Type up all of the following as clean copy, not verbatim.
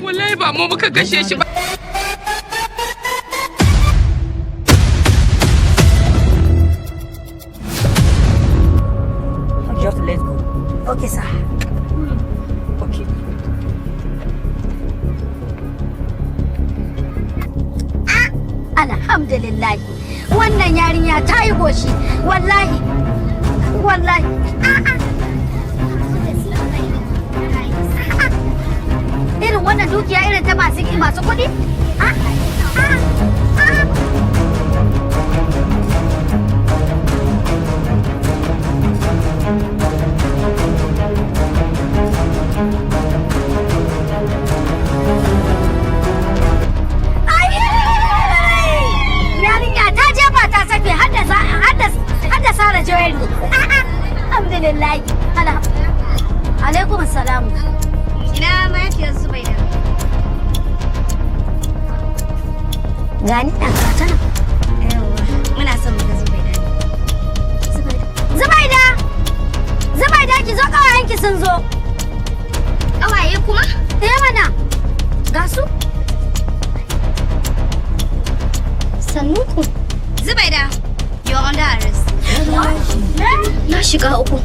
Wallahi ba mu muka kashe shi ba. Just let's go. Okay, sir. Okay. Alhamdulillah. Wannan yarinya ta yi goshi. Wallahi. Wallahi. A'a. A'a. Irin wannan dukiya irin ta masu kuɗi? Ah, ah, ah. Ai! Yarinya ta jefa ta safe har da Sara Joyari. A'a, alhamdulillah. Alaikum salam. Ina mahaifiyar Zubaida. Gani nan ga ta nan. Yawwa, muna son mu ga Zubaida. Zubaida! Zubaida, ki zo, kawayenki sun zo. Ƙawaye kuma? Eh mana. Ga su. Sannu ku. Zubaida, you're under arrest. Na shiga uku.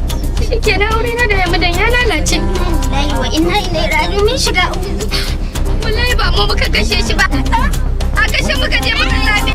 Shikenan, aure na da Yamidan ya lalace. Lillahi wa inna ilaihi raji'un, mun shiga uku. Wallahi ba mu muka kashe shi ba. A kashe muka je muka same.